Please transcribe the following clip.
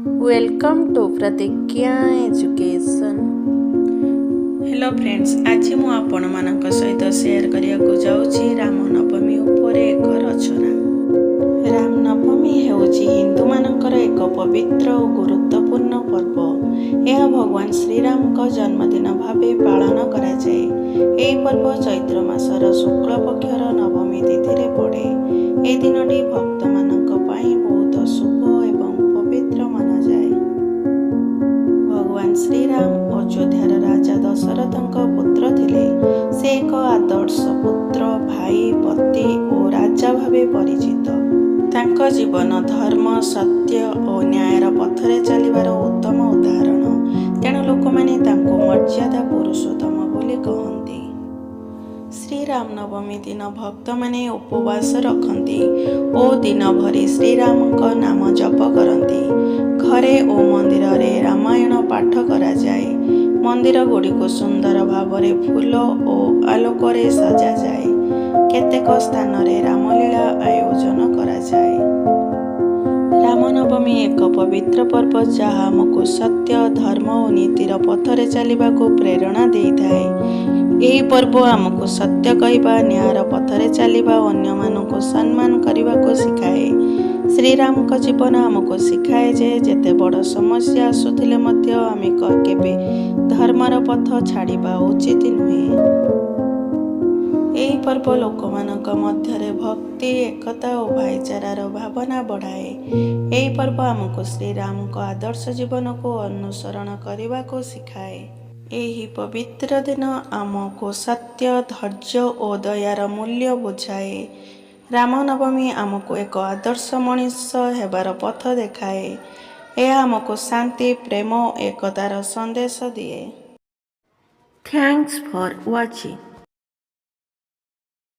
Welcome to Pratigya Education. Hello friends, ଆଜି ମୁଁ ଆପଣମାନଙ୍କ ସହିତ ସେୟାର କରିବାକୁ ଯାଉଛି ରାମନବମୀ ଉପରେ ଏକ ରଚନା। ରାମନବମୀ ହେଉଛି ହିନ୍ଦୁମାନଙ୍କର ଏକ ପବିତ୍ର ଓ ଗୁରୁତ୍ୱପୂର୍ଣ୍ଣ ପର୍ବ। ଏହା ଭଗବାନ ଶ୍ରୀରାମଙ୍କ ଜନ୍ମଦିନ ଭାବେ ପାଳନ କରାଯାଏ। ଏହି ପର୍ବ ଚୈତ୍ର ମାସର ଶୁକ୍ଳ ପକ୍ଷର ନବମୀ ତିଥିରେ ପଡ଼େ। ଏହି ଦିନଟି ଭକ୍ତମାନଙ୍କ ପାଇଁ ବହୁତ ଶୁଭ ଏବଂ ପବିତ୍ର ମାନାଯାଏ। ଭଗବାନ ଶ୍ରୀରାମ ଅଯୋଧ୍ୟାର ରାଜା ଦଶରଥଙ୍କ ପୁତ୍ର ଥିଲେ। ସେ ଏକ ଆଦର୍ଶ ପୁତ୍ର, ଭାଇ, ପତି ଓ ରାଜା ଭାବେ ପରିଚିତ। ତାଙ୍କ ଜୀବନ ଧର୍ମ, ସତ୍ୟ ଓ ନ୍ୟାୟର ପଥରେ ଚାଲିବାର ଉତ୍ତମ ଉଦାହରଣ। ତେଣୁ ଲୋକମାନେ ତାଙ୍କୁ ମର୍ଯ୍ୟାଦା ପୁରୁଷୋତ୍ତମ ବୋଲି କହନ୍ତି। ଶ୍ରୀରାମନବମୀ ଦିନ ଭକ୍ତମାନେ ଉପବାସ ରଖନ୍ତି ଓ ଦିନଭରି ଶ୍ରୀରାମଙ୍କ ନାମ ଜପ କରନ୍ତି। ଘରେ ଓ ମନ୍ଦିରରେ ରାମାୟଣ ପାଠ କରାଯାଏ। ମନ୍ଦିରଗୁଡ଼ିକୁ ସୁନ୍ଦର ଭାବରେ ଫୁଲ ଓ ଆଲୋକରେ ସଜାଯାଏ। କେତେକ ସ୍ଥାନରେ ରାମଲୀଳା ଆୟୋଜନ କରାଯାଏ। ରାମନବମୀ ଏକ ପବିତ୍ର ପର୍ବ, ଯାହା ଆମକୁ ସତ୍ୟ, ଧର୍ମ ଓ ନୀତିର ପଥରେ ଚାଲିବାକୁ ପ୍ରେରଣା ଦେଇଥାଏ। ଏହି ପର୍ବ ଆମକୁ ସତ୍ୟ କହିବା, ନ୍ୟାୟର ପଥରେ ଚାଲିବା ଓ ଅନ୍ୟମାନଙ୍କୁ ସମ୍ମାନ କରିବାକୁ ଶିଖାଏ। ଶ୍ରୀରାମଙ୍କ ଜୀବନ ଆମକୁ ଶିଖାଏ ଯେ ଯେତେ ବଡ଼ ସମସ୍ୟା ଆସୁଥିଲେ ମଧ୍ୟ ଆମେ କେବେ ଧର୍ମର ପଥ ଛାଡ଼ିବା ଉଚିତ ନୁହେଁ। ଏହି ପର୍ବ ଲୋକମାନଙ୍କ ମଧ୍ୟରେ ଭକ୍ତି, ଏକତା ଓ ଭାଇଚାରାର ଭାବନା ବଢ଼ାଏ। ଏହି ପର୍ବ ଆମକୁ ଶ୍ରୀରାମଙ୍କ ଆଦର୍ଶ ଜୀବନକୁ ଅନୁସରଣ କରିବାକୁ ଶିଖାଏ। ଏହି ପବିତ୍ର ଦିନ ଆମକୁ ସତ୍ୟ, ଧୈର୍ଯ୍ୟ ଓ ଦୟାର ମୂଲ୍ୟ ବୁଝାଏ। ରାମନବମୀ ଆମକୁ ଏକ ଆଦର୍ଶ ମଣିଷ ହେବାର ପଥ ଦେଖାଏ। ଏହା ଆମକୁ ଶାନ୍ତି, ପ୍ରେମ ଓ ଏକତାର ସନ୍ଦେଶ ଦିଏ। Thanks for watching.